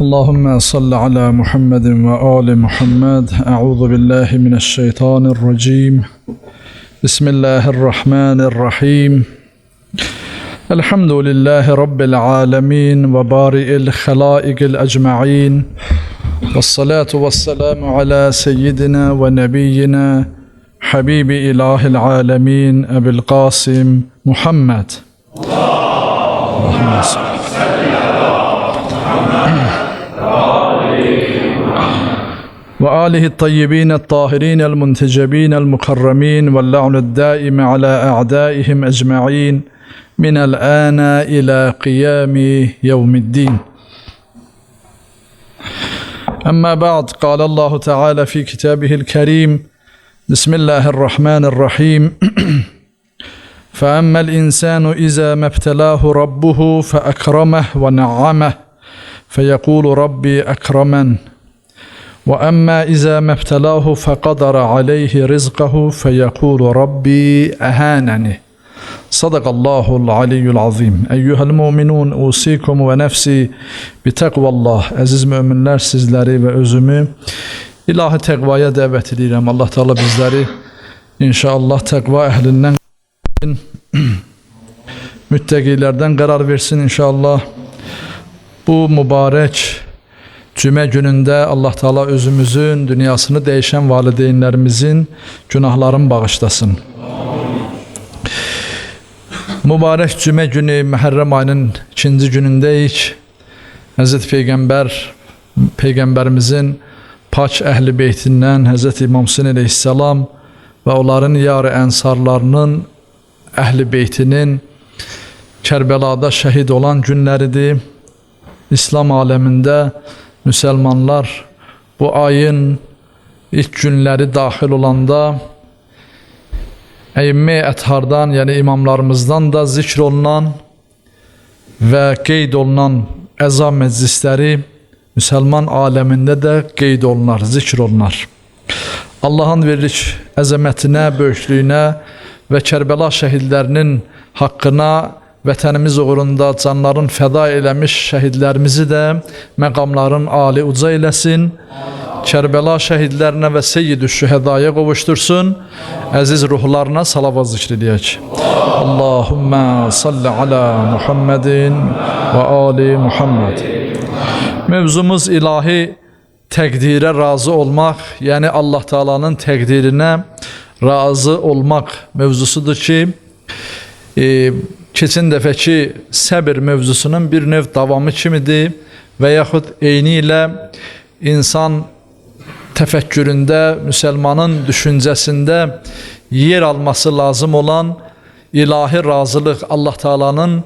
Allahümme salli ala Muhammedin ve ali Muhammed. Euzu billahi mineşşeytanirracim. Bismillahirrahmanirrahim. Elhamdülillahi Rabbil alemin ve bari'il halaikil ecma'in. Vessalatu vesselamu ala seyyidina ve nebiyyina Habibi ilahil alemin Ebil Qasim Muhammed. Allahümme salli ve alihi tayyibin tahirin el muntecebin el mukarremin vel la'nud daim ala a'daihim ecma'in minel ana ila qiyami yevmiddin. Amma ba'd, qala Teala fi kitabihil kerim. Bismillahirrahmanirrahim. فَأَمَّا الْاِنْسَانُ اِذَا مَا ابْتَلَاهُ رَبُّهُ فَأَكْرَمَهُ وَنَعَّمَهُ فَيَقُولُ رَبِّي أَكْرَمَنِ وَأَمَّا إِذَا مَا ابْتَلَاهُ فَقَدَرَ عَلَيْهِ رِزْقَهُ فَيَقُولُ رَبِّي أَهَانَنِ. Sadakallahul aliyyul azim. Eyyuhel mu'minun usikum ve nefsi bi tekvallah. Əziz möminlər, sizləri və özümü ilahi təqvaya dəvət edirəm. Allah Teala bizləri inşallah təqva əhlindən, müttəqilərdən qərar versin inşallah. Bu mübarək cümə günündə Allah Teala özümüzün, dünyasını dəyişən valideynlərimizin günahlarını bağışlasın. Mübarək cümə günü, Məhərrəm ayının ikinci günündəyik. Həzrəti Peyğəmbər, Peyğəmbərimizin pak əhli beytindən Həzrəti İmam Hüseyn əleyhissalam və onların yarı ənsarlarının əhli beytinin Kərbəlada şəhid olan günləridir. İslam aləmində müsəlmanlar bu ayın ilk günləri daxil olanda Əimme-i Əthardan, yəni imamlarımızdan da zikr olunan və qeyd olunan əza məclisləri müsəlman aləmində də qeyd olunar, zikr olunar. Allahın veririk əzəmətinə, böyüklüyünə və Kərbəla şəhidlərinin haqqına vətənimiz uğrunda canların fəda eləmiş şəhidlərimizi də məqamların ali uca eləsin. Kərbəla şəhidlərinə və Seyyid-i Şühədaya qovuştursun. Əziz ruhlarına salavat zikr edək. Allahümme salli ala Muhammedin və ali Muhammed. Mövzumuz ilahi təqdirə razı olmaq, yəni Allah Teala'nın təqdirinə razı olmaq mövzusudur ki, keçən dəfəki səbir mövzusunun bir növ davamı kimidir və yaxud eyni ilə insan təfəkküründə, müsəlmanın düşüncəsində yer alması lazım olan ilahi razılıq, Allah Teala'nın,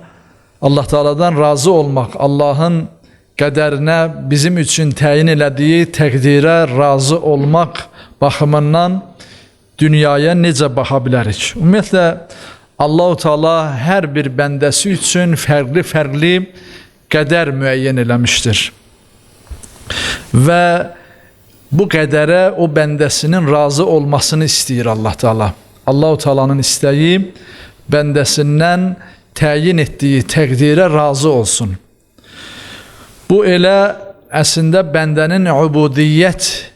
Allah Teala'dan razı olmaq, Allahın qədərinə bizim üçün təyin elədiyi təqdirə razı olmaq baxımından dünyaya necə baxa bilərik? Ümumiyyətlə, Allahu Teala hər bir bəndəsi üçün fərqli-fərqli qədər müəyyən eləmişdir. Və bu qədərə o bəndəsinin razı olmasını istəyir Allah Teala. Allahu Teala'nın istəyi bəndəsindən təyin etdiyi təqdirə razı olsun. Bu elə əslində bəndənin ubudiyyət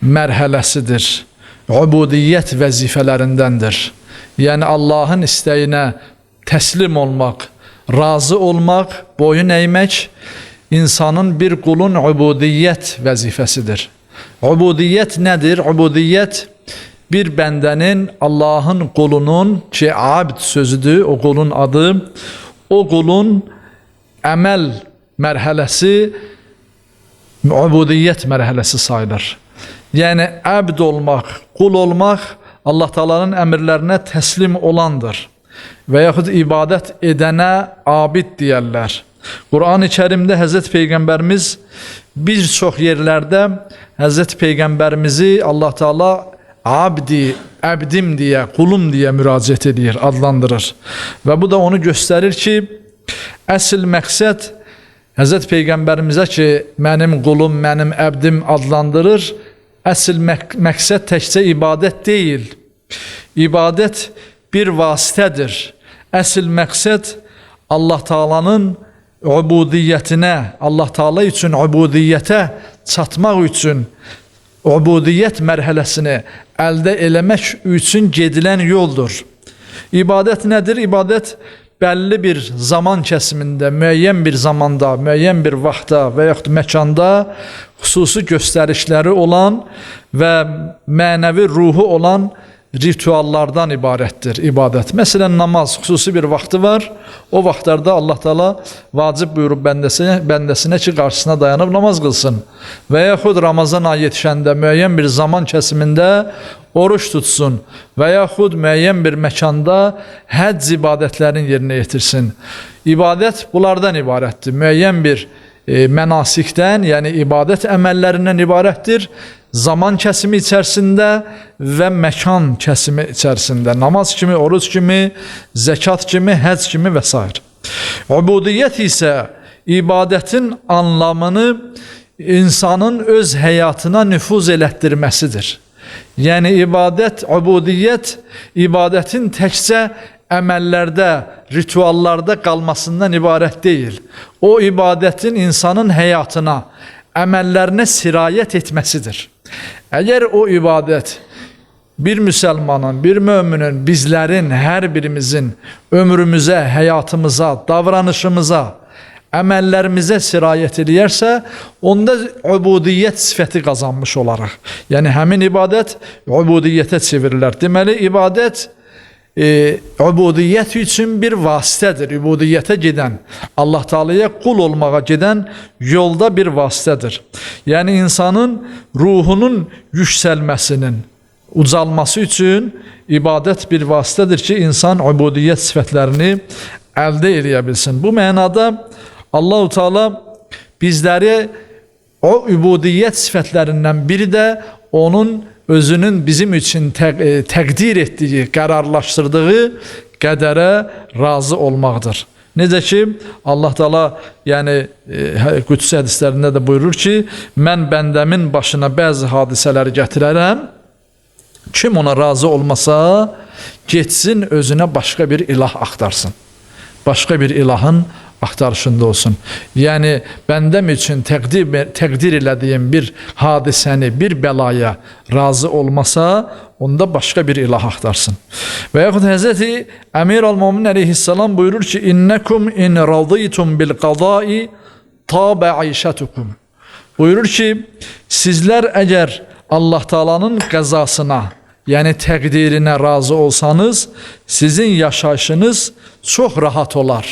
mərhələsidir. Ubudiyyət vəzifələrindəndir. Yəni Allahın istəyinə təslim olmaq, razı olmaq, boyun əymək insanın, bir qulun ubudiyyət vəzifəsidir. Ubudiyyət nədir? Ubudiyyət bir bəndənin, Allahın qulunun, ki abd sözüdür, o qulun adı, o qulun əməl mərhələsi ubudiyyət mərhələsi sayılır. Yəni əbd olmaq, qul olmaq Allah Teala'nın əmrlərinə təslim olandır. Və yaxud ibadət edənə abid deyərlər. Qur'an-ı Kərimdə Həzrət Peyğəmbərimiz bir çox yerlərdə Həzrət Peyğəmbərimizi Allah Teala abdi, əbdim deyə, qulum deyə müraciət edir, adlandırır. Və bu da onu göstərir ki, əsl məqsəd Həzrət Peyğəmbərimizə ki, mənim qulum, mənim əbdim adlandırır, əsl məqsəd təkcə ibadət deyil. İbadət bir vasitədir. Əsl məqsəd Allah Taala'nın ubudiyyətinə, Allah Teala üçün ubudiyyətə çatmaq üçün ubudiyyət mərhələsini əldə eləmək üçün gedilən yoldur. İbadət nədir? İbadət bəlli bir zaman kəsimində, müəyyən bir zamanda, müəyyən bir vaxtda və yaxud məkanda xüsusi göstərişləri olan və mənəvi ruhu olan rituallardan ibarətdir ibadət. Məsələn, namaz xüsusi bir vaxtı var. O vaxtlarda Allah Teala vacib buyurub bəndəsinə ki, qarşısına dayanıb namaz qılsın. Və yaxud Ramazan ayı yetişəndə müəyyən bir zaman kəsimində oruç tutsun və yaxud müəyyən bir məkanda həcc ibadətlərini yerinə yetirsin. İbadət bunlardan ibarətdir. Müəyyən bir mənasikdən, yəni ibadət əməllərindən ibarətdir. Zaman kəsimi içərisində və məkan kəsimi içərisində. Namaz kimi, oruc kimi, zəkat kimi, həcc kimi və s. Ubudiyyət isə ibadətin anlamını insanın öz həyatına nüfuz elətdirməsidir. Yəni ibadət, ubudiyyət ibadətin təkcə əməllərdə, rituallarda qalmasından ibarət deyil. O ibadətin insanın həyatına, əməllərinə sirayət etməsidir. Əgər o ibadət bir müsəlmanın, bir müminin, bizlərin, hər birimizin ömrümüzə, həyatımıza, davranışımıza, əməllərimizə sirayət eləyərsə, onda ubudiyyət sifəti qazanmış olaraq. Yəni həmin ibadət ubudiyyətə çevrilər. Deməli, ibadət ubudiyyət üçün bir vasitədir. Ubudiyyətə gedən, Allah Teala'ya qul olmağa gedən yolda bir vasitədir. Yəni insanın ruhunun yüksəlməsinin, ucalması üçün ibadət bir vasitədir ki, insan ubudiyyət sifətlərini əldə eləyə bilsin. Bu mənada Allahu Teala bizləri o ubudiyyət sifətlərindən biri də onun özünün bizim üçün təqdir etdiyi, qərarlaşdırdığı qədərə razı olmaqdır. Necə ki, Allah Teala yəni qüdsi hədislərində də buyurur ki, mən bəndəmin başına bəzi hadisələri gətirərəm, kim ona razı olmasa, getsin özünə başqa bir ilah axtarsın. Başqa bir ilahın axtarışında olsun. Yəni, bəndəm üçün təqdir elədiyim bir hadisəni, bir bəlaya razı olmasa, onda başqa bir ilah axtarsın. Və yaxud Həzrəti Əmir al-Mömin əleyhissalam buyurur ki, İnnekum in raditum bil qadai tabe ayşətukum. Buyurur ki, sizlər əgər Allah Taala'nın qəzasına, yəni təqdirinə razı olsanız, sizin yaşayışınız çox rahat olar.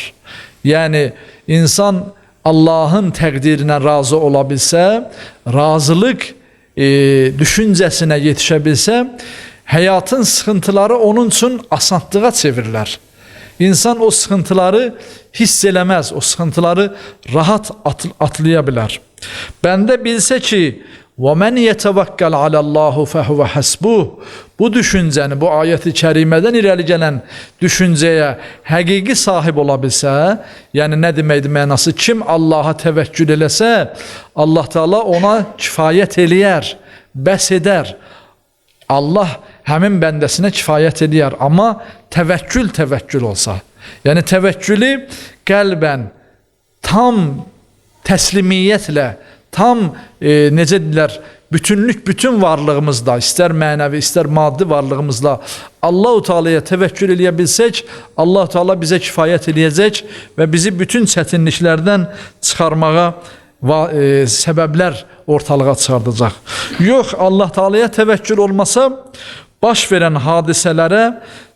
Yəni, insan Allahın təqdirinə razı ola bilsə, razılıq düşüncəsinə yetişə bilsə, həyatın sıxıntıları onun üçün asanlığa çevirilər. İnsan o sıxıntıları hiss eləməz, o sıxıntıları rahat atlaya bilər. Bəndə bilsə ki, وَمَنْ يَتَوَكَّلْ عَلَى اللّٰهُ فَهُوَ حَسْبُهُ. Bu düşüncəni, bu ayət-i kərimədən irəli gələn düşüncəyə həqiqi sahib ola bilsə, yəni nə deməkdir mənası? Kim Allaha təvəkkül eləsə, Allah Teala ona kifayət eləyər, bəs edər. Allah həmin bəndəsinə kifayət eləyər, amma təvəkkül olsa, yəni təvəkkülü qəlbən tam təslimiyyətlə, tam necə deyirlər, bütünlük bütün varlığımızda, istər mənəvi, istər maddi varlığımızla Allahu Teala'ya təvəkkül eləyə bilsək, Allahu Teala bizə kifayət eləyəcək və bizi bütün çətinliklərdən çıxarmağa səbəblər ortalığa çıxardacaq. Yox, Allah Teala'ya təvəkkül olmasa, baş verən hadisələrə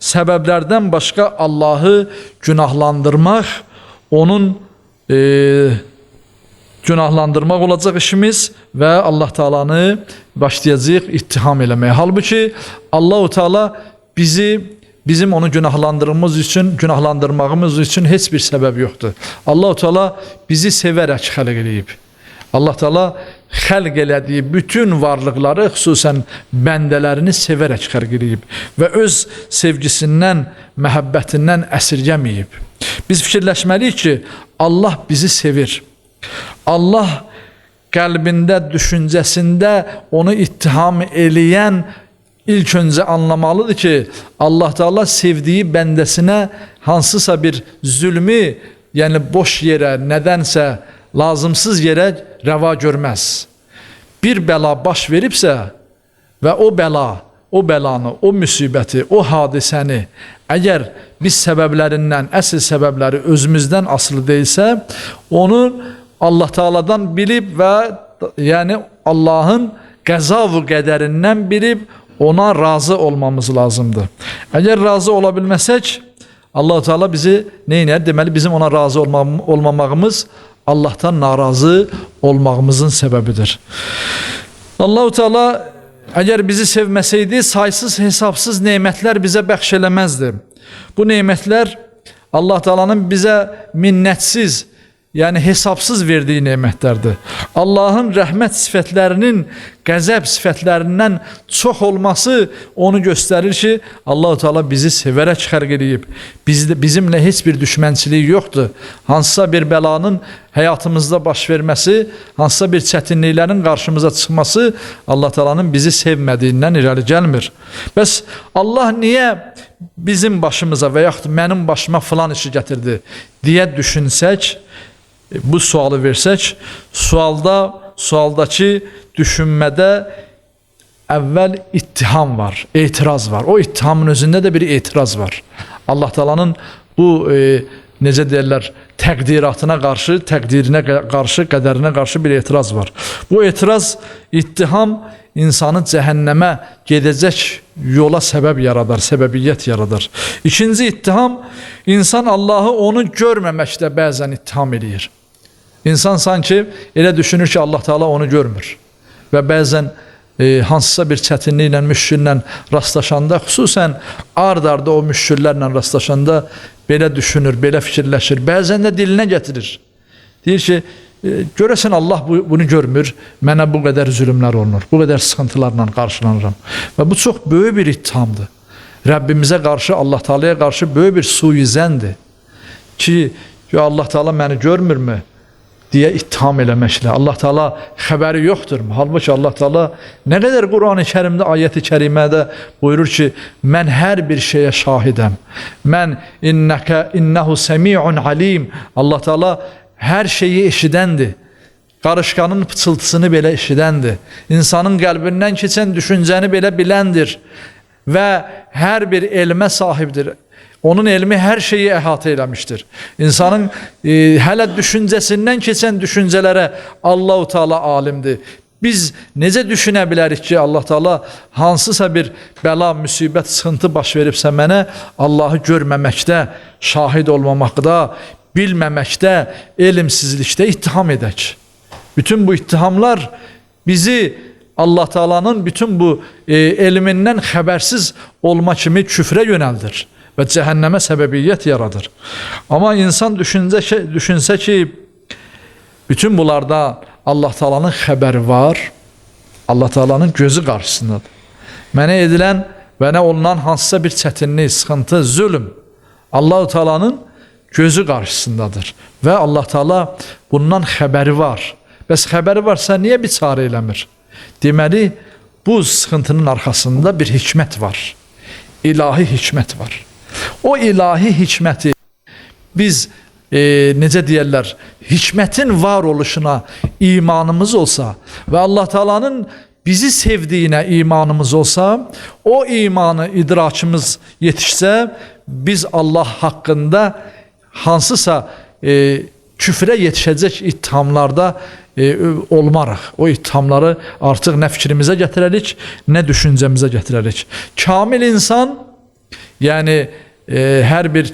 səbəblərdən başqa Allahı günahlandırmaq, onun günahlandırmaq olacaq işimiz və Allah Taala'nı başlayacağıq ittiham eləməyə. Halbuki Allahu Teala bizim onu günahlandırmağımız üçün heç bir səbəb yoxdur. Allahu Teala bizi sevərək xəlq eləyib. Allah Teala xəlq elədiyi bütün varlıqları, xüsusən bəndələrini sevərək xəlq eləyib və öz sevgisindən, məhəbbətindən əsirgəməyib. Biz fikirləşməliyik ki, Allah bizi sevir. Allah qəlbində, düşüncəsində onu ittiham eləyən ilk öncə anlamalıdır ki, Allah Teala sevdiyi bəndəsinə hansısa bir zülmü yəni boş yerə, nədənsə lazımsız yerə rəva görməz. Bir bəla baş veribsə və o bəla, o bəlanı, o müsibəti, o hadisəni əgər biz səbəblərindən, əsl səbəbləri özümüzdən asılı deyilsə, onu Allah Taala'dan bilib və yəni Allahın qəza və qədərindən bilib ona razı olmamız lazımdır. Əgər razı ola bilməsək, Allah Teala bizi nə edər? Deməli bizim ona razı olmamağımız Allahdan narazı olmağımızın səbəbidir. Allah Teala əgər bizi sevməsəydi, saysız hesabsız nemətlər bizə bəxş eləməzdi. Bu nemətlər Allah Teala'nın bizə minnətsiz, yəni hesabsız verdiyi nemətlərdir. Allahın rəhmət sifətlərinin qəzəb sifətlərindən çox olması onu göstərir ki, Allah Teala bizi sevərək xərq eləyib. Bizimlə heç bir düşmənçiliyi yoxdur. Hansısa bir bəlanın həyatımızda baş verməsi, hansısa bir çətinliklərin qarşımıza çıxması Allah Teala'nın bizi sevmədiyindən irəli gəlmir. Bəs Allah niyə bizim başımıza və yaxud mənim başıma filan işi gətirdi deyə düşünsək, bu sualı versək, sualdakı düşünmədə əvvəl ittiham var, etiraz var. O ittihamın özündə də bir etiraz var. Allah Taala'nın bu necə deyirlər, təqdiratına qarşı, təqdirinə qarşı, qədərinə qarşı bir etiraz var. Bu etiraz, ittiham insanı cəhənnəmə gedəcək yola səbəb yaradar, səbəbiyyət yaradar. İkinci ittiham, insan Allahı onu görməməkdə bəzən ittiham eləyir. İnsan sanki elə düşünür ki, Allah Teala onu görmür. Və bəzən hansısa bir çətinliklə, müşkillə rastlaşanda, xüsusən ard-arda o müşkillərlə rastlaşanda belə düşünür, belə fikirləşir. Bəzən də dilinə gətirir. Deyir ki, görəsən Allah bunu görmür, mənə bu qədər zülmlər olunur, bu qədər sıxıntılarla qarşılanıram. Və bu çox böyük bir ittihamdır. Rəbbimizə qarşı, Allah Teala'ya qarşı böyük bir suizəndir ki, Allah Teala məni görmürmü deyə ittiham eləməklə. Allah Teala xəbəri yoxdur mu? Halbuki Allah Teala nə qədər Qur'an-ı Kərimdə, ayət-i kərimədə buyurur ki, mən hər bir şeyə şahidəm. Mən innehu semi'un alim. Allah Teala hər şeyi eşidəndir. Qarışqanın pıçıltısını belə eşidəndir. İnsanın qəlbindən keçən düşüncəni belə biləndir və hər bir elmə sahibdir. Onun elmi hər şeyi əhatə eləmişdir. İnsanın hələ düşüncəsindən keçən düşüncələrə Allahu Teala alimdir. Biz necə düşünə bilərik ki, Allah Teala hansısa bir bəla, müsibət, sıxıntı baş veribsə mənə, Allahı görməməkdə, şahid olmamaqda, bilməməkdə, elmsizlikdə ittiham edək. Bütün bu ittihamlar bizi Allah Teala'nın bütün bu elmindən xəbərsiz olma kimi küfrə yönəldir və cəhənnəmə səbəbiyyət yaradır. Amma insan düşünsə ki, bütün bunlarda Allah Teala'nın xəbəri var, Allah Teala'nın gözü qarşısındadır. Mənə edilən və nə olunan hansısa bir çətinlik, sıxıntı, zülm Allah Teala'nın gözü qarşısındadır və Allah Teala bundan xəbəri var. Bəs xəbəri varsa niyə bir çarə eləmir? Deməli, bu sıxıntının arxasında bir hikmət var. İlahi hikmət var. O ilahi hikməti biz necə deyərlər, hikmətin var oluşuna imanımız olsa və Allah Teala'nın bizi sevdiyinə imanımız olsa, o imanı idrakımız yetişsə, biz Allah haqqında hansısa küfrə yetişəcək ittihamlarda olmarıq. O ittihamları artıq nə fikrimizə gətirərik, nə düşüncəmizə gətirərik. Kamil insan, yəni hər bir,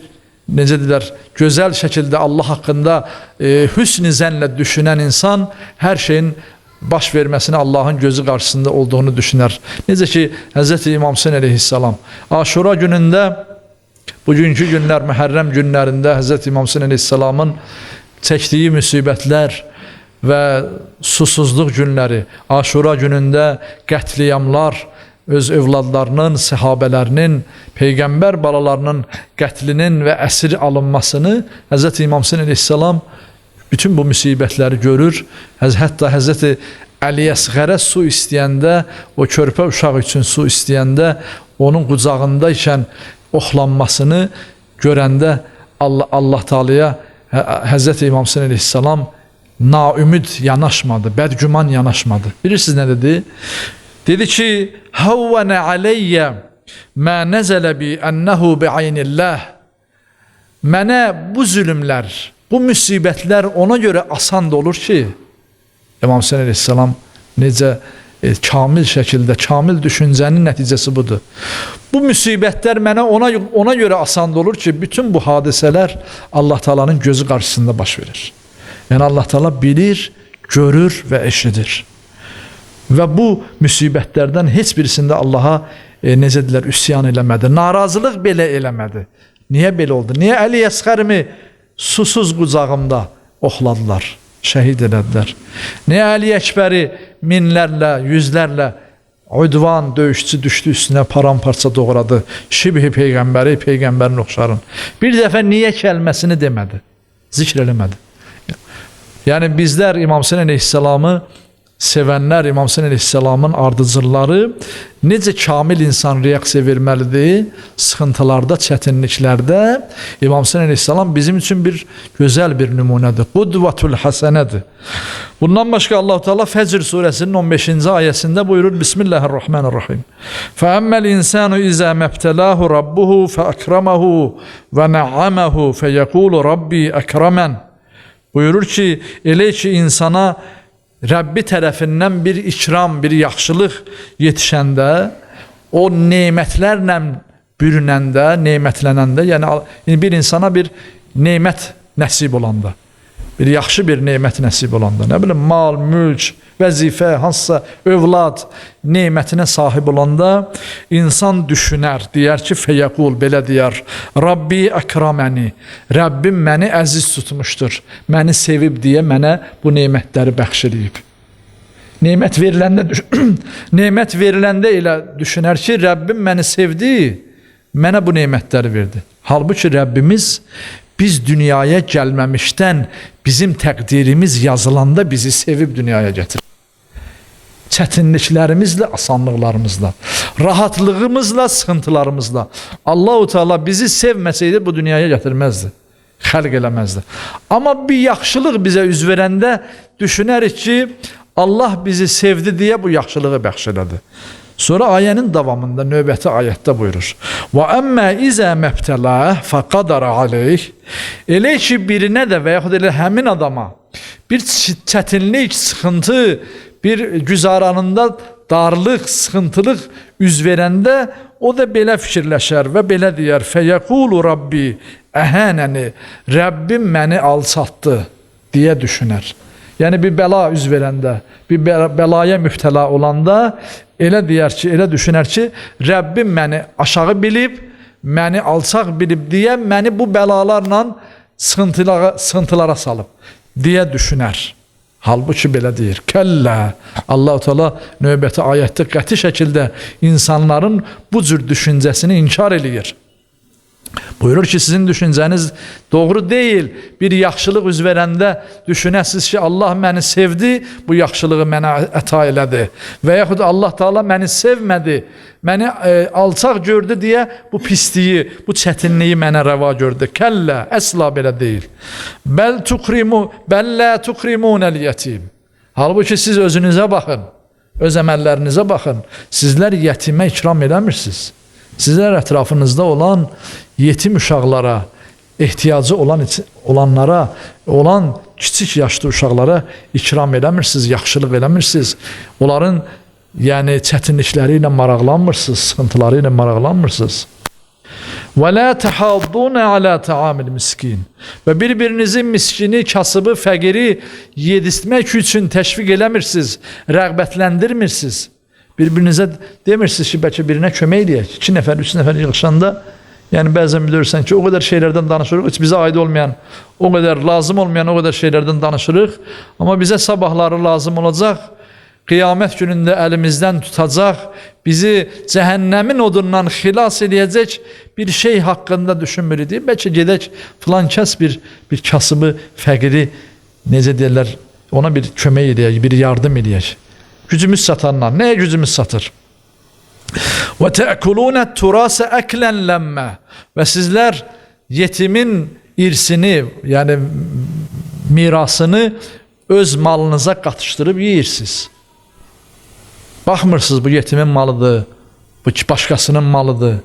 necə deyirlər, gözəl şəkildə Allah haqqında hüsn-i zənnlə düşünən insan hər şeyin baş verməsini Allahın gözü qarşısında olduğunu düşünər. Necə ki, Həzrəti İmam Hüseyn əleyhissalam Aşura günündə, bugünkü günlər, Məhərrəm günlərində Həzrəti İmam Hüseyn əleyhissalamın çəkdiyi müsibətlər və susuzluq günləri, Aşura günündə qətliyamlar, öz övladlarının, səhabələrinin, peyğəmbər balalarının qətlinin və əsir alınmasını Həzrəti İmam Hüseyn əleyhissalam bütün bu müsibətləri görür. Hətta Həzrəti Əli Əsğərə su istəyəndə, o körpə uşaq üçün su istəyəndə, onun qucağında ikən oxlanmasını görəndə Allah Teala'ya Həzrəti İmam Hüseyn əleyhissalam naümid yanaşmadı, bədgüman yanaşmadı. Bilirsiniz nə dedi? Dedi ki, "Havvənə aleyyə mə nəzələ bi ənəhu bi'aynillah." Mənə bu zülmlər, bu müsibətlər ona görə asan da olur ki, İmam Hüseyn əleyhissalam necə kamil şəkildə, kamil düşüncənin nəticəsi budur. Bu müsibətlər mənə ona görə asan da olur ki, bütün bu hadisələr Allah Taala'nın gözü qarşısında baş verir. Yəni Allah Taala bilir, görür və eşidir. Və bu müsibətlərdən heç birisində Allaha necə deyirlər, üsyan eləmədi, narazılıq belə eləmədi. Niyə belə oldu? Niyə Əli Əsxərimi susuz qucağımda oxladılar, şəhid elədilər? Niyə Əli Əkbəri minlərlə, yüzlərlə udvan döyüşçü düşdü üstünə, paramparça doğradı? Şibhi peyğəmbəri, peyğəmbərin oxşarın. Bir dəfə niyə kəlməsini demədi, zikr eləmədi. Yəni bizlər İmam Hüseyn əleyhissalamı sevənlər, İmam Hüseyn əleyhissalamın ardıcılları necə kamil insan reaksiya verməlidir? Sıxıntılarda, çətinliklərdə İmam Hüseyn əleyhissalam bizim üçün bir gözəl bir nümunədir. Qudvatul həsənədir. Bundan başqa Allah-u Teala Fəcr surəsinin 15-ci ayəsində buyurur: Bismillahirrahmanirrahim. Fəəmməl insanu izə məbtəlahu rabbuhu fəəkrəməhu və nə'aməhu fəyəqulu rabbi əkrəmən. Buyurur ki, elə ki insana Rəbbi tərəfindən bir ikram, bir yaxşılıq yetişəndə, o nemətlərlə bürünəndə, nemətlənəndə, yəni bir insana bir nemət nəsib olanda, bir yaxşı bir nemət nəsib olanda, nə bilim, mal, mülk, vəzifə, hansısa övlad nemətinə sahib olanda insan düşünər, deyər ki, fəyəqul, belə deyər, Rabbi əkrəməni, Rəbbim məni əziz tutmuşdur, məni sevib deyə mənə bu nemətləri bəxş eləyib. Nemət veriləndə, nemət veriləndə elə düşünər ki, Rəbbim məni sevdi, mənə bu nemətləri verdi. Halbuki Rəbbimiz biz dünyaya gəlməmişdən bizim təqdirimiz yazılanda bizi sevib dünyaya gətirir. Çətinliklərimizlə, asanlıqlarımızla, rahatlığımızla, sıxıntılarımızla. Allahu Teala bizi sevməsəydi bu dünyaya gətirməzdi, xəlq eləməzdi. Amma bir yaxşılıq bizə üz verəndə düşünərik ki, Allah bizi sevdi deyə bu yaxşılığı bəxş elədi. Sonra ayənin davamında növbəti ayətdə buyurur: "Və əmmə izə məbtəlah fəqadara aleyh." Elə ki birinə də və yaxud elə həmin adama bir çətinlik, sıxıntı, bir güzaranında darlıq, sıxıntılıq üz verəndə o da belə fikirləşər və belə deyər: "Fəyəqulu rabbi əhənəni." Rəbbim məni alçatdı deyə düşünər. Yəni bir bəla üz verəndə, bir bəlaya mübtəla olanda elə deyər ki, elə düşünər ki, Rəbbim məni aşağı bilib, məni alçaq bilib deyə məni bu bəlalarla sıxıntılara salıb deyə düşünər. Halbuki belə deyir. Kəllə. Allah-u Teala növbəti ayətdə qəti şəkildə insanların bu cür düşüncəsini inkar eləyir. Buyurur ki, sizin düşüncəniz doğru deyil. Bir yaxşılıq üz verəndə düşünəsiniz ki, Allah məni sevdi, bu yaxşılığı mənə əta elədi. Və yaxud Allah Teala məni sevmədi, məni alçaq gördü deyə bu pisliyi, bu çətinliyi mənə rəva gördü. Kəllə, əsla belə deyil. Bəl tukrimu, bəl la tukrimunel yetim. Halbuki siz özünüzə baxın, öz əməllərinizə baxın. Sizlər yetimə ikram eləmirsiniz. Sizlər ətrafınızda olan yetim uşaqlara, ehtiyacı olanlara, olan kiçik yaşlı uşaqlara ikram eləmirsiniz, yaxşılıq eləmirsiniz. Onların yəni çətinlikləri ilə maraqlanmırsınız, sıxıntıları ilə maraqlanmırsınız. Və la tahadduna ala ta'amil miskin. Və bir-birinizi miskini, kasıbı, fəqiri yediztmək üçün təşviq eləmirsiniz, rəğbətləndirmirsiniz. Bir-birinizə demirsiniz ki, bəlkə birinə kömək eləyək. 2 nəfər, 3 nəfər yığışanda, yəni bəzən bilirsən ki, o qədər şeylərdən danışırıq, heç bizə aid olmayan, o qədər lazım olmayan o qədər şeylərdən danışırıq. Amma bizə sabahları lazım olacaq, qiyamət günündə əlimizdən tutacaq, bizi cəhənnəmin odundan xilas eləyəcək bir şey haqqında düşünmürük. Bəlkə gedək filan kəs bir kasıbı, fəqiri, necə deyirlər, ona bir kömək eləyək, bir yardım eləyək. Gücümüz çatandan. Nəyə gücümüz çatır? Və təkuluna turasa əklən ləmmə. Və sizlər yetimin irsini, yəni mirasını öz malınıza qatışdırıb yeyirsiniz. Baxmırsınız bu yetimin malıdır, bu başqasının malıdır,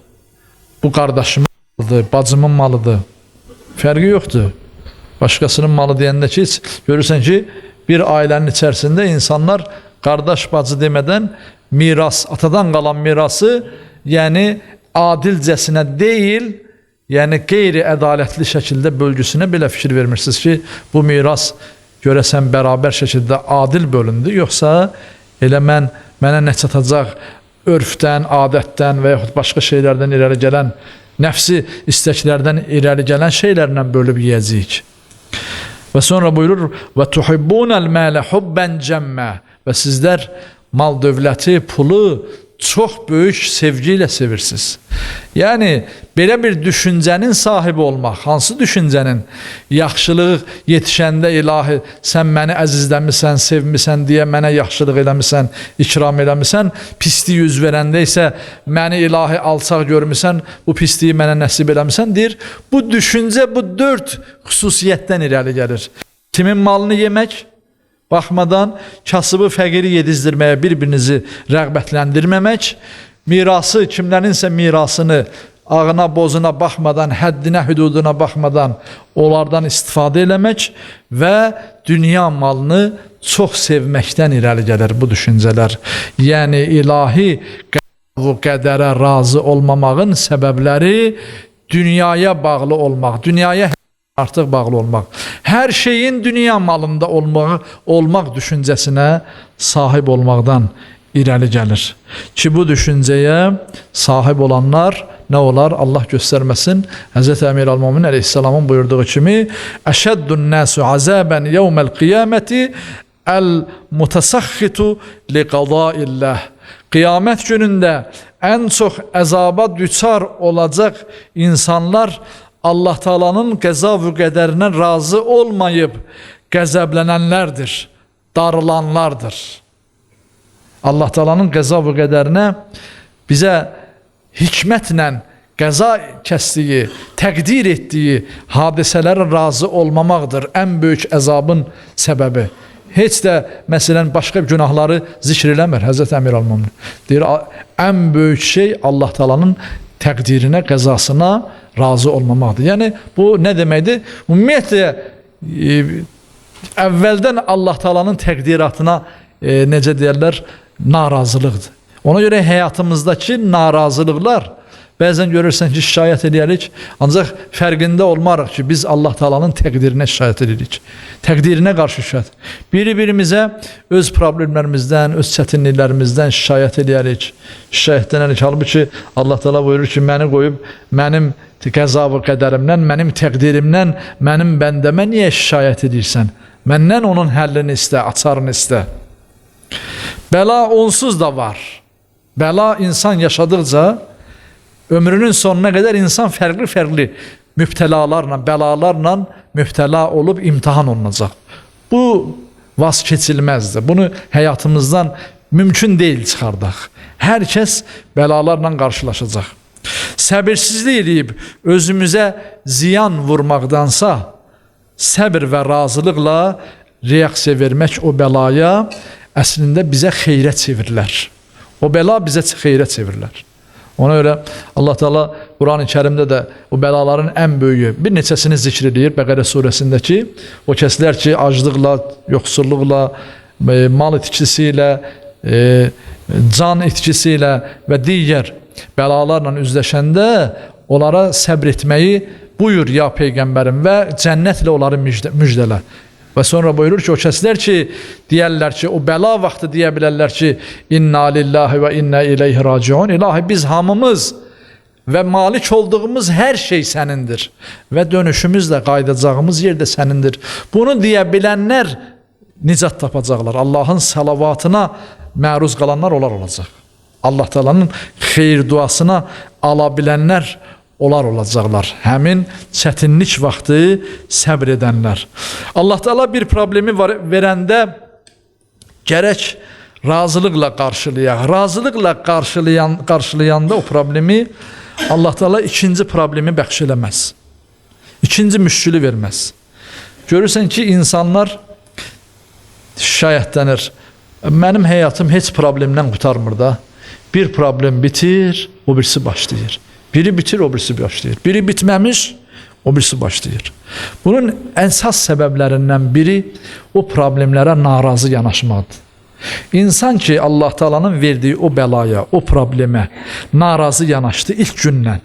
bu qardaşımın malıdır, bacımın malıdır. Fərqi yoxdur. Başqasının malı deyəndə ki, görürsən ki, bir ailənin içərisində insanlar qardaş bacı demədən miras, atadan qalan mirası, yəni adilcəsinə deyil, yəni qeyri-ədalətli şəkildə bölgüsünə belə fikir vermirsiniz ki, bu miras görəsən bərabər şəkildə adil bölündü, yoxsa elə mənə nə çatacaq örfdən, adətdən və yaxud başqa şeylərdən irəli gələn, nəfsi istəklərdən irəli gələn şeylərlə bölüb yeyəcəyik. Və sonra buyurur: "Və tuhibbunel male hubben cemmə." Və sizlər mal dövləti, pulu çox böyük sevgi ilə sevirsiniz. Yəni belə bir düşüncənin sahibi olmaq, hansı düşüncənin? Yaxşılıq yetişəndə ilahi sən məni əzizləmisən, sevmisən deyə mənə yaxşılıq eləmisən, ikram eləmisən, pislik üz verəndə isə məni ilahi alçaq görmüsən, bu pisliyi mənə nəsib eləmisən deyir. Bu düşüncə bu dörd xüsusiyyətdən irəli gəlir. Kimin malını yemək, baxmadan kasıbı fəqiri yedizdirməyə bir-birinizi rəğbətləndirməmək, mirası, kimlərinsə mirasını ağına bozuna baxmadan, həddinə hüduduna baxmadan onlardan istifadə eləmək və dünya malını çox sevməkdən irəli gəlir bu düşüncələr. Yəni ilahi qədərə razı olmamağın səbəbləri dünyaya bağlı olmaq, dünyaya artıq bağlı olmaq, hər şeyin dünya malında olmaq düşüncəsinə sahib olmaqdan irəli gəlir. Ki bu düşüncəyə sahib olanlar nə olar? Allah göstərməsin. Həzrəti Əmir əl-Möminin əleyhissalamın buyurduğu kimi: "Əşəddun nasu azaban yevməl qiyaməti el-mutasahhitu li qadaillah." Qiyamət günündə ən çox əzaba düçar olacaq insanlar Allah Taala'nın qəza və qədərinə razı olmayıb qəzəblənənlərdir, darılanlardır. Allah Taala'nın qəza və qədərinə bizə hikmətlə qəza kəsdiyi, təqdir etdiyi hadisələrə razı olmamaqdır ən böyük əzabın səbəbi. Heç də məsələn başqa günahları zikr eləmir Həzrəti Əmir əl-Möminin. Deyir, ən böyük şey Allah Taala'nın təqdirinə, qəzasına razı olmamaqdır. Yəni bu nə deməkdir? Ümumiyyətlə əvvəldən Allah Taala'nın təqdiratına necə deyərlər, narazılıqdır. Ona görə həyatımızdakı narazılıqlar bəzən görürsən ki, şikayət edərik, ancaq fərqində olmarıq ki, biz Allah Taala'nın təqdirinə şikayət edirik. Təqdirinə qarşı şikayət. Biri-birimizə öz problemlərimizdən, öz çətinliklərimizdən şikayət edərik. Şikayətlənərik. Halbuki Allah Taala buyurur ki, məni qoyub mənim qəza və qədərimdən, mənim təqdirimdən, mənim bəndəmə niyə şikayət edirsən? Məndən onun həllini istə, açarını istə. Bəla onsuz da var. Bəla insan yaşadıkca ömrünün sonuna qədər insan fərqli-fərqli mübtəlalarla, bəlalarla mübtəla olub imtahan olunacaq. Bu vaz keçilməzdir. Bunu həyatımızdan mümkün deyil çıxardaq. Hər kəs bəlalarla qarşılaşacaq. Səbirsizlik eləyib özümüzə ziyan vurmaqdansa, səbir və razılıqla reaksiya vermək o bəlaya əslində bizə xeyrə çevirilər. O bəla bizə xeyrə çevirilər. Ona görə Allah Teala Quran-ı Kərimdə də o bəlaların ən böyüyü bir neçəsini zikr edir Bəqərə surəsindəki o kəslər ki, aclıqla, yoxsulluqla, mal itkisi ilə, can itkisi ilə və digər bəlalarla üzləşəndə onlara səbr etməyi buyur ya Peyğəmbərim və cənnətlə onları müjdələ. Və sonra buyurur ki, o kəslər ki, deyərlər ki, o bəla vaxtı deyə bilərlər ki, inna lillahi və inna ileyhi raciun. İlahi, biz hamımız və malik olduğumuz hər şey sənindir və dönüşümüz də qayıdacağımız yer də sənindir. Bunu deyə bilənlər nicat tapacaqlar. Allahın salavatına məruz qalanlar onlar olacaq. Allah Teala'nın xeyir duasına ala bilənlər onlar olacaqlar. Həmin çətinlik vaxtı səbr edənlər. Allah Teala bir problemi var, verəndə gərək razılıqla qarşılayaq. Razılıqla qarşılayanda o problemi Allah Teala ikinci problemi bəxş eləməz. İkinci müşkülü verməz. Görürsən ki, insanlar şikayətlənir. Mənim həyatım heç problemdən qurtarmır da. Bir problem bitir, o birisi başlayır. Biri bitir, o birisi başlayır. Biri bitməmiş, o birisi başlayır. Bunun əsas səbəblərindən biri o problemlərə narazı yanaşmaqdır. İnsan ki, Allah Taala'nın verdiyi o bəlaya, o problemə narazı yanaşdı ilk gündən.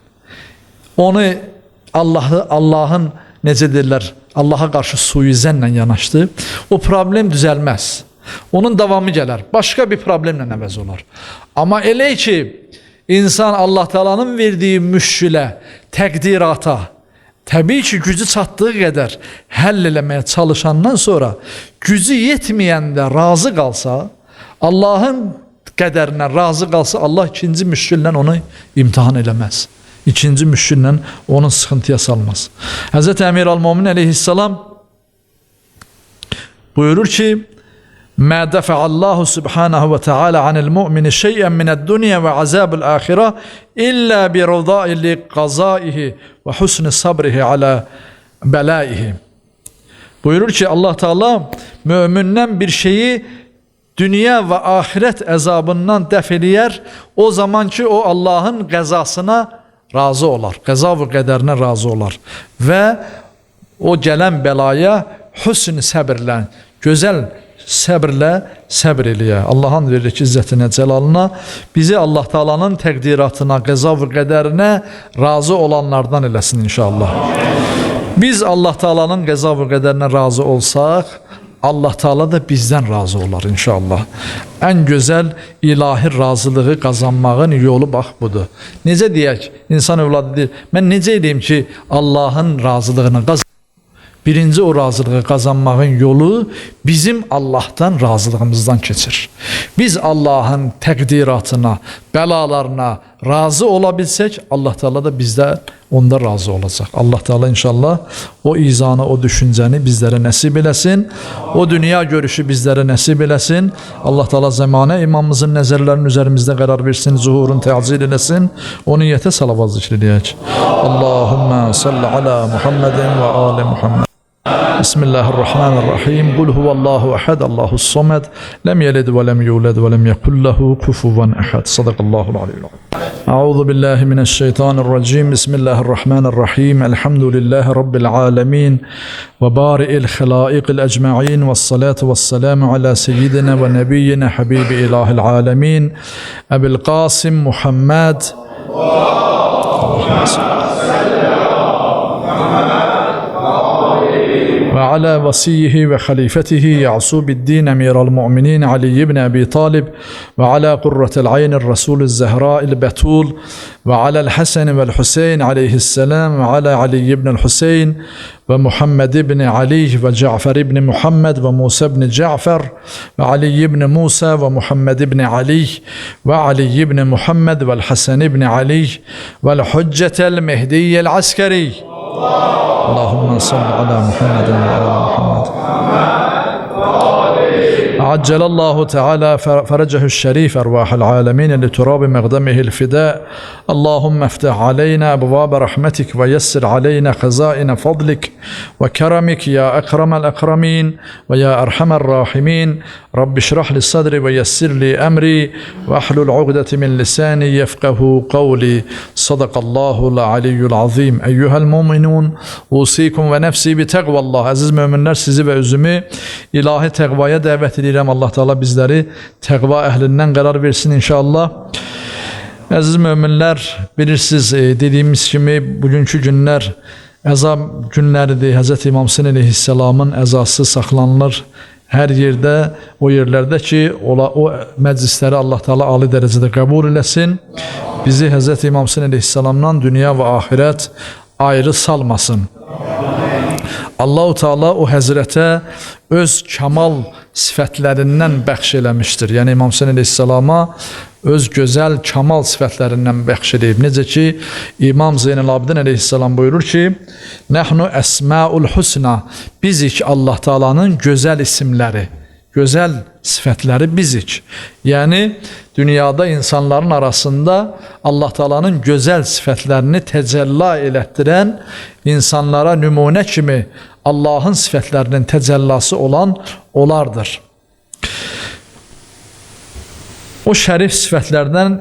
Onu Allahın necə deyirlər, Allaha qarşı suizənlə yanaşdı. O problem düzəlməz. Onun davamı gələr. Başqa bir problemlə əvəz olar. Amma elə ki, insan Allah Taala'nın verdiyi müşkülə, təqdirata, təbii ki, gücü çatdığı qədər həll eləməyə çalışandan sonra gücü yetməyəndə razı qalsa, Allahın qədərinə razı qalsa, Allah ikinci müşküllə onu imtahan eləməz. İkinci müşküllə onun sıxıntıya salmaz. Həzrət Əmir al-Mömin əleyhissalam buyurur ki, Mə dəfəallahu subhanahu və teala anil mu'mini şeyən minəd-dünya və azabul axirə illə bi rıdai li qazaihi və husni sabrihi alə bəlaihi. Buyurur ki, Allah Teala mömindən bir şeyi dünya və axirət əzabından dəf eləyər, o zaman ki o Allahın qəzasına razı olar, qəza və qədərinə razı olar və o gələn bəlaya hüsn səbirlə, gözəl səbirlə səbr eləyə. Allahın verir ki, izzətinə, cəlalına, bizi Allah Taala'nın təqdiratına, qəza və qədərinə razı olanlardan eləsin inşallah. Biz Allah Taala'nın qəza və qədərinə razı olsaq, Allah Taala da bizdən razı olar inşallah. Ən gözəl ilahi razılığı qazanmağın yolu bax budur. Necə deyək? İnsan övladı deyir, mən necə eləyim ki, Allahın razılığını qazanım? Birinci o razılığı qazanmağın yolu bizim Allahdan razılığımızdan keçir. Biz Allahın təqdiratına, bəlalarına razı ola bilsək, Allah Teala da bizdə onda razı olacaq. Allah Teala inşallah o izanı, o düşüncəni bizlərə nəsib eləsin. O dünya görüşü bizlərə nəsib eləsin. Allah Teala zəmanə imamımızın nəzərlərinin üzərimizdə qərar versin, zuhurun təcil eləsin. O niyyətə salavat zikr eləyək. Allahümmə salli ala Muhammedin və ali Muhammed. Bismillahirrahmanirrahim. Qul huvallahu ehad, Allahu samed, lem yelid ve lem yulad ve lem yekun lehu kufuven ehad. Sadakallahul aliyyul azim. Euzu billahi mineşşeytanirracim. Bismillahirrahmanirrahim. Elhamdülillahi rabbil alamin ve bari'il halaiqil ecmaîn ve salatu vesselamu ala seyyidina ve nebiyyina habibi ilahil alamin Ebil Qasim Muhammed. Allahümme salli وعلى وصيه وخليفته يعصوب الدين أمير المؤمنين علي بن أبي طالب وعلى قرة العين الرسول الزهراء البتول وعلى الحسن والحسين عليه السلام وعلى علي بن الحسين ومحمد بن علي وجعفر بن محمد وموسى بن جعفر وعلي بن موسى ومحمد بن علي وعلي بن محمد والحسن بن علي والحجة المهدي العسكري. اللهم صل على محمد وعلى محمد. عجل الله تعالى فرجه الشريف أرواح العالمين لتراب مقدمه الفداء. اللهم افتح علينا أبواب رحمتك ويسر علينا خزائن فضلك وكرمك يا أكرم الأكرمين ويا أرحم الراحمين. رب اشرح لي صدري ويسر لي أمري واحلل عقدة من لساني يفقه قولي. صدق الله العلي العظيم. أيها المؤمنون أوصيكم ونفسي بتقوى الله. Əziz möminlər, sizi və özümü ilahi təqvaya dəvət edirəm. Allah Teala bizləri təqva əhlindən qərar versin inşallah. Əziz möminlər, bilirsiniz, dediyimiz kimi bugünkü günlər əza günləridir. Həzrət İmam Hüseyn əleyhissalamın əzası saxlanılır hər yerdə, o yerlərdə ki, o məclisləri Allah Teala ali dərəcədə qəbul eləsin. Bizi Həzrət İmam Hüseyn əleyhissalamdan dünya və axirət ayrı salmasın. Allahu Teala o həzrətə öz kamal sifətlərindən bəxş eləmişdir. Yəni İmam Hüseyn əleyhissalama öz gözəl kamal sifətlərindən bəxş eləyib. Necə ki İmam Zeynəl Abidin əleyhissalam buyurur ki, Nəhnu əsmaul husna, bizik Allah Taala'nın gözəl isimləri. gözəl sifətləri bizik. Yəni, dünyada insanların arasında Allah Taala'nın gözəl sifətlərini təcəlla elətdirən, insanlara nümunə kimi Allahın sifətlərinin təcəllası olan onlardır. O şərif sifətlərdən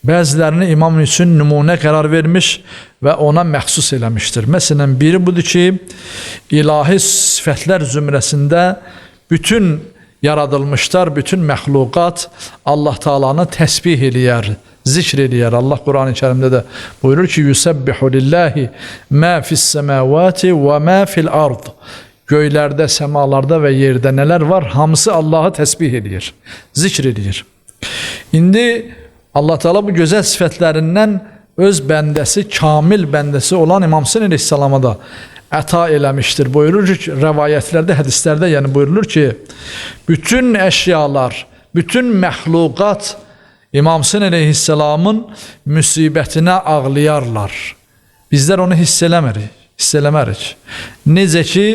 bəzilərini imam üçün nümunə qərar vermiş və ona məxsus eləmişdir. Məsələn, biri budur ki, ilahi sifətlər zümrəsində bütün yaradılmışlar, bütün məxluqat Allah Taala'nı təsbih eləyər, zikr eləyər. Allah Qur'an-ı Kərimdə də buyurur ki, Yusəbbihu lillahi mə fis-səmavati və mə fil-ard. Göylərdə, səmalarda və yerdə nələr var, hamısı Allahı təsbih eləyir, zikr eləyir. İndi Allah Teala bu gözəl sifətlərindən öz bəndəsi, kamil bəndəsi olan İmam Hüseyn əleyhissalama da əta eləmişdir. Buyurur ki, rəvayətlərdə, hədislərdə, yəni buyurulur ki, bütün əşyalar, bütün məxluqat İmam Hüseyn əleyhissalamın müsibətinə ağlayarlar. Bizlər onu hiss eləmirik. Hiss eləmərik. Necə ki,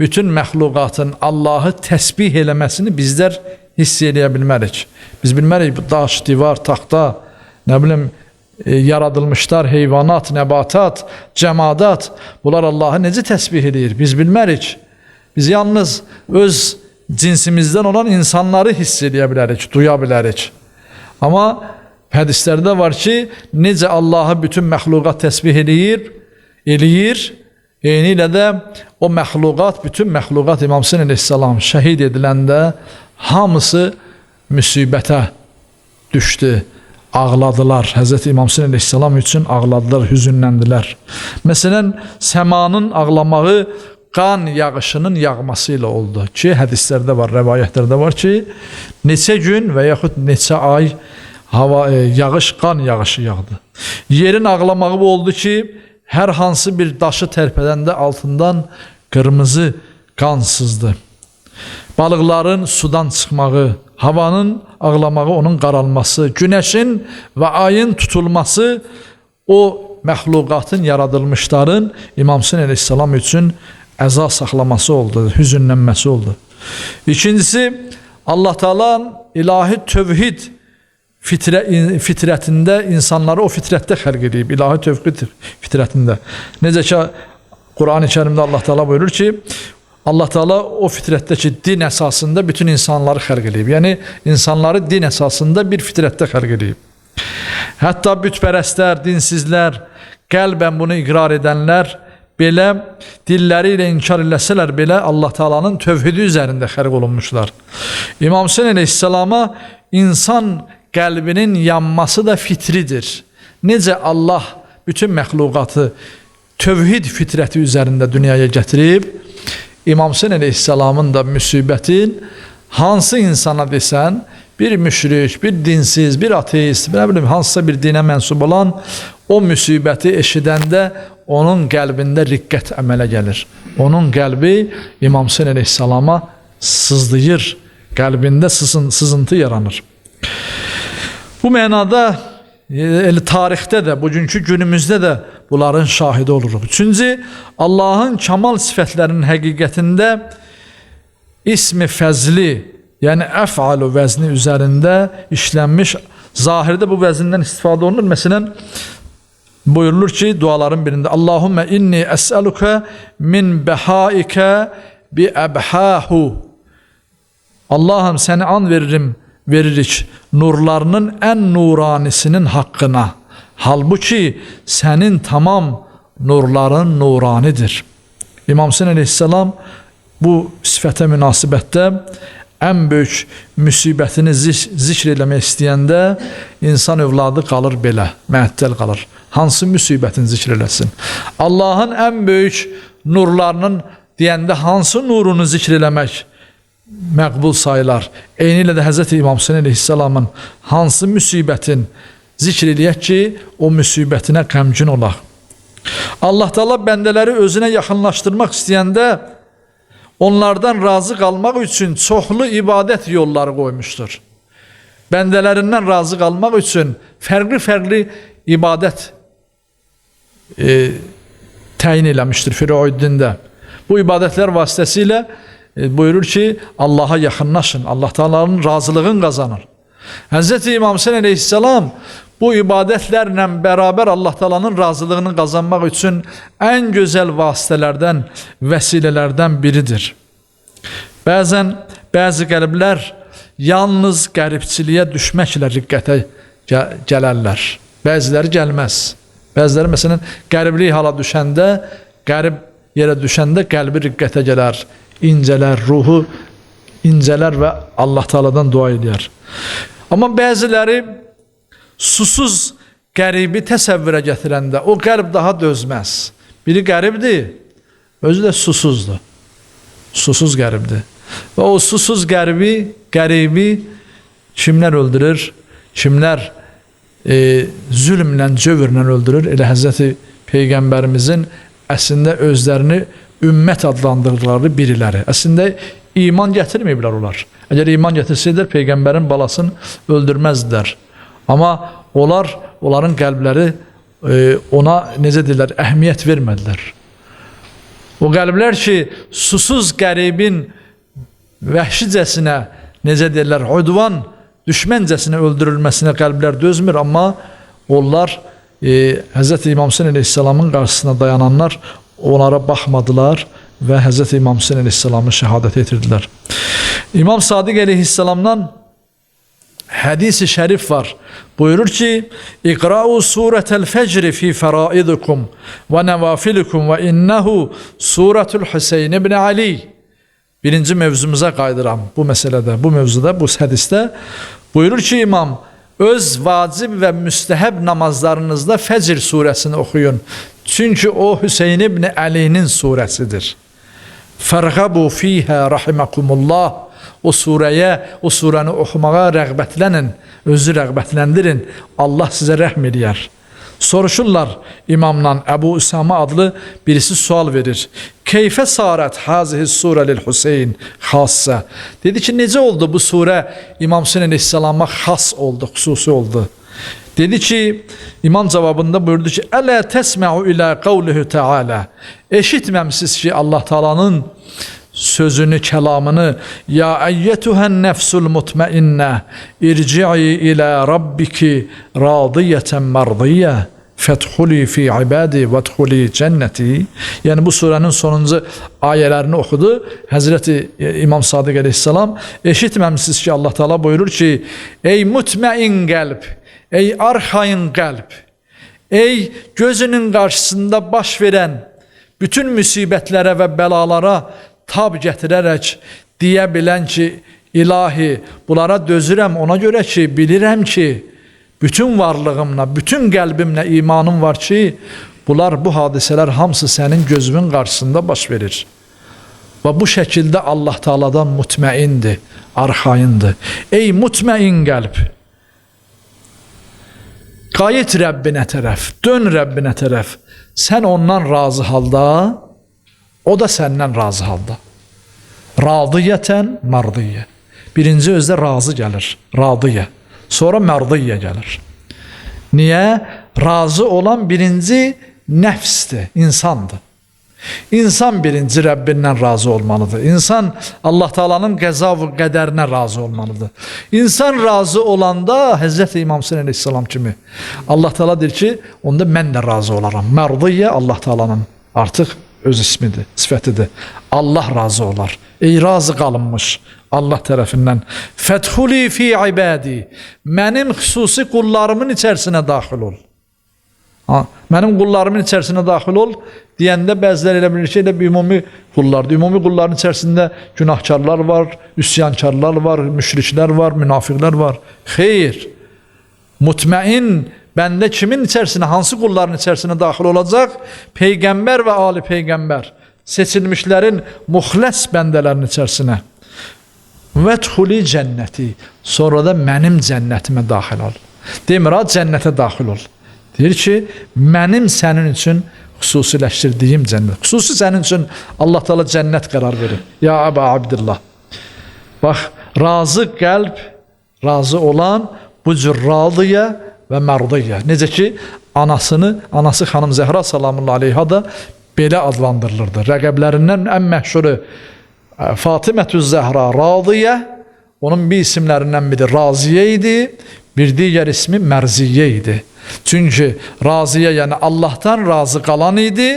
bütün məxluqatın Allahı təsbih eləməsini bizlər hiss eləyə bilmərik. Biz bilmərik bu daş, divar, taxta, nə bilim, yaradılmışlar, heyvanat, nəbatat, cəmadat, bunlar Allahı necə təsbih eləyir? Biz bilmərik. Biz yalnız öz cinsimizdən olan insanları hiss eləyə bilərik, duya bilərik. Amma hədislərdə var ki, necə Allahı bütün məxluqat təsbih eləyir, eyni ilə də o məxluqat, bütün məxluqat İmam Hüseyn əleyhissalam şəhid ediləndə hamısı müsibətə düşdü, ağladılar. Həzrəti İmam Hüseyn əleyhissalam üçün ağladılar, hüzünləndilər. Məsələn, səmanın ağlamağı qan yağışının yağması ilə oldu ki, hədislərdə var, rəvayətlərdə var ki, neçə gün və yaxud neçə ay hava, yağış, qan yağışı yağdı. Yerin ağlamağı bu oldu ki, hər hansı bir daşı tərpədəndə altından qırmızı qan sızdı. Balıqların sudan çıxmağı, havanın ağlamağı, onun qaralması, günəşin və ayın tutulması o məxluqatın, yaradılmışların İmam Hüseyn əleyhissalam üçün əza saxlaması oldu, hüzünlənməsi oldu. İkincisi, Allah Taala'nın ilahi tövhid fitrətində insanları o fitrətdə xəlq edib, ilahi tövhid fitrətində. Necə ki, Qur'an-ı Kərimdə Allah Teala buyurur ki, Allah Teala o fitrətdə ki, din əsasında bütün insanları xəlq edib. Yəni, insanları din əsasında bir fitrətdə xəlq edib. Hətta bütpərəstlər, dinsizlər, qəlbən bunu iqrar edənlər belə dilləri ilə inkar eləsələr belə Allah Taala'nın tövhidi üzərində xəlq olunmuşlar. İmam Hüseyn əleyhissalama insan qəlbinin yanması da fitridir. Necə Allah bütün məxluqatı tövhid fitrəti üzərində dünyaya gətirib, İmam Hüseyn əleyhissalamın da müsibətin hansı insana desən, bir müşrik, bir dinsiz, bir ateist, nə bilim, hansısa bir dinə mənsub olan o müsibəti eşidəndə onun qəlbində riqqət əmələ gəlir. Onun qəlbi İmam Hüseyn əleyhissalama sızlayır, qəlbində sızıntı yaranır. Bu mənada elə tarixdə də, bugünkü günümüzdə də bunların şahidi oluruq. Üçüncü, Allahın kamal sifətlərinin həqiqətində ismi fəzli, yəni əf'alu vəzni üzərində işlənmiş, zahirdə bu vəzindən istifadə olunur. Məsələn, buyurulur ki, duaların birində Allahümme inni əsəluke min bəhaikə bi əbhahu. Allahım səni an veririk nurlarının ən nuranisinin haqqına. Halbuki sənin tamam nurların nuranidir. İmam Hüseyn əleyhissalam bu sifətə münasibətdə ən böyük müsibətini zikr eləmək istəyəndə insan övladı qalır belə, məəttəl qalır. Hansı müsibətini zikr eləsin? Allahın ən böyük nurlarının deyəndə hansı nurunu zikr eləmək məqbul sayılar? Eyni ilə də Həzrəti İmam Hüseyn əleyhissalamın hansı müsibətin zikr eləyək ki, o müsibətinə qəmgin olaq. Allah Teala bəndələri özünə yaxınlaşdırmaq istəyəndə onlardan razı qalmaq üçün çoxlu ibadət yolları qoymuşdur. Bəndələrindən razı qalmaq üçün fərqli-fərqli ibadət təyin eləmişdir Firoiddində. Bu ibadətlər vasitəsilə buyurur ki, Allaha yaxınlaşın, Allah Taala'nın razılığını qazanır. Həzrəti İmam Hüseyin əleyhissalam bu ibadətlərlə bərabər Allah Taala'nın razılığını qazanmaq üçün ən gözəl vasitələrdən, vəsilələrdən biridir. Bəzən bəzi qəlblər yalnız qəribçiliyə düşməklə riqqətə gələrlər. Bəziləri gəlməz. Bəziləri məsələn qəriblik hala düşəndə, qərib yerə düşəndə qəlbi riqqətə gələr, incələr, ruhu incələr və Allah Taala'dan dua edər. Amma bəziləri susuz qəribi təsəvvürə gətirəndə o qəlb daha dözməz. Biri qəribdir, özü də susuzdur. Susuz qəribdir. Və o susuz qəribi kimlər öldürür, kimlər zülmlə, cövrlə öldürür? Elə Həzrəti Peyğəmbərimizin əslində özlərini ümmət adlandırdıqları biriləri. Əslində iman gətirməyiblər onlar. Əgər iman gətirsəydilər, Peyğəmbərin balasını öldürməzdilər. Amma onların qəlbləri ona, necə deyirlər, əhəmiyyət vermədilər. O qəlblər ki, susuz qəribin vəhşicəsinə, necə deyirlər, udvan, düşməncəsinə öldürülməsinə qəlblər dözmür, amma onlar Həzrəti İmam Hüseyin əleyhissalamın qarşısına dayananlar onlara baxmadılar və Həzrəti İmam Hüseyin əleyhissalamı şəhadətə yetirdilər. İmam Sadiq əleyhissalamdan hədis-i şərif var. Buyurur ki, İqra'u surətəl fəcri fi fəraidikum və nəvafilikum və innehu surətul Hüseyin ibn Ali. Birinci mövzumuza qayıdıram bu məsələdə, bu mövzuda, bu hədisdə. Buyurur ki, imam, öz vacib və müstəhəb namazlarınızda Fəcr surəsini oxuyun. Çünki o Hüseyin ibn Əlinin surəsidir. Fərğəbu fiyhə rahiməkumullah. O surəyə, o surəni oxumağa rəğbətlənin, özü rəğbətləndirin. Allah sizə rəhm eləyər. Soruşurlar imamdan, Əbu Üsama adlı birisi sual verir. Keyfə sarət hazihi surə lil Hüseyin xassa? Dedi ki, necə oldu bu surə İmam Hüseyin əleyhissalama xas oldu, xüsusi oldu? Dedi ki, imam cavabında buyurdu ki, Ələ təsməu ilə qavlihi təalə. Eşitməmsiz ki, Allah Taala'nın sözünü, kəlamını, Ya əyyətuhən nəfsul mutmainnə irci'i ilə rabbiki radiyətən mərdiyyə fədxuli fi ibadi vədxuli cənnəti. Yəni bu surənin sonuncu ayələrini oxudu Həzrəti İmam Sadiq əleyhissalam. Eşitməmisiniz ki, Allah Teala buyurur ki, ey mutməin qəlb, ey arxayın qəlb, ey gözünün qarşısında baş verən bütün müsibətlərə və bəlalara tab gətirərək deyə bilən ki, ilahi, bunlara dözürəm ona görə ki, bilirəm ki, bütün varlığımla, bütün qəlbimlə imanım var ki, bunlar, bu hadisələr hamısı sənin gözünün qarşısında baş verir. Və bu şəkildə Allah Taala'dan mutmeindir, arxayındır. Ey mutməin qəlb, qayıt Rəbbinə tərəf, dön Rəbbinə tərəf. Sən ondan razı halda, o da səndən razı halda. Radiyyətən mardiyyə. Birinci özdə razı gəlir, radiyyə. Sonra mərdiyyə gəlir. Niyə? Razı olan birinci nəfsdir, insandır. İnsan birinci Rəbbindən razı olmalıdır. İnsan Allah Taala'nın qəza və qədərinə razı olmalıdır. İnsan razı olanda Həzrəti İmam Hüseyin əleyhissalam kimi Allah Taala deyir ki, onda mən də razı olaram. Mərdiyyə Allah Taala'nın artıq öz ismidir, sifətidir. Allah razı olar. Ey razı qalınmış Allah tərəfindən. Fədxuli fi ibadi. Mənim xüsusi qullarımın içərisinə daxil ol. Ha, mənim qullarımın içərisinə daxil ol deyəndə bəziləri elə bilir ki, elə bir ümumi qullardır. Ümumi qulların içərisində günahkarlar var, üsyankarlar var, müşriklər var, münafiqlər var. Xeyr. Mutməin bəndə kimin içərisinə, hansı qulların içərisinə daxil olacaq? Peyğəmbər və ali peyğəmbər. Seçilmişlərin muxləs bəndələrin içərisinə. Vədxuli cənnəti. Sonra da mənim cənnətimə daxil ol. Demir, ha, cənnətə daxil ol. Deyir ki, mənim sənin üçün xüsusiləşdirdiyim cənnət. Xüsusi sənin üçün Allah Teala cənnət qərar verir. Ya Əba Abdullah. Bax, razı qəlb, razı olan bu cür radiyyə və mərdiyyə. Necə ki, anası xanım Zəhra salamullah aleyha da belə adlandırılırdı. Rəqəblərindən ən məşhuru Fatimətü Zəhra Radiyə, onun bir isimlərindən biri Raziyə idi, bir digər ismi Mərziyyə idi. Çünki Raziyə, yəni Allahdan razı qalan idi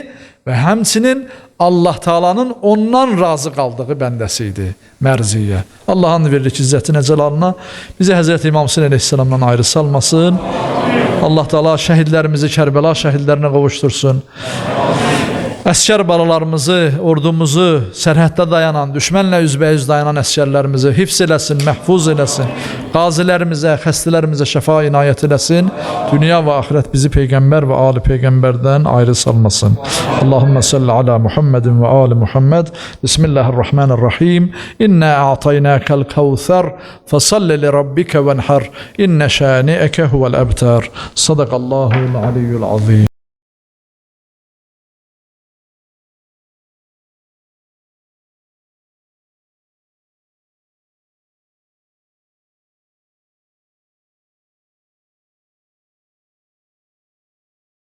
və həmçinin Allah Taala'nın ondan razı qaldığı bəndəsi idi Mərziyyə. Allahın veririk izzətinə, cəlalına, bizi Həzrəti İmam Hüseyn əleyhissalamdan ayrı salmasın. Allah Taala şəhidlərimizi Kərbəla şəhidlərinə qovuştursun. Əskər balalarımızı, ordumuzu, sərhəddə dayanan, düşmənlə üzbəyüz dayanan əskərlərimizi hifz eləsin, məhfuz eləsin. Qazilərimizə, xəstələrimizə şəfa inayət eləsin. Dünya və axirət bizi Peyğəmbər və ali Peyğəmbərdən ayrı salmasın. Allahümme salli ala Muhammedin və ali Muhammed. Bismillahirrahmanirrahim. İnna a'taynakal kevser fesalli li rabbike venhar. İnne şani'eke huvel ebtar. Sadakallahul aliyyul azim.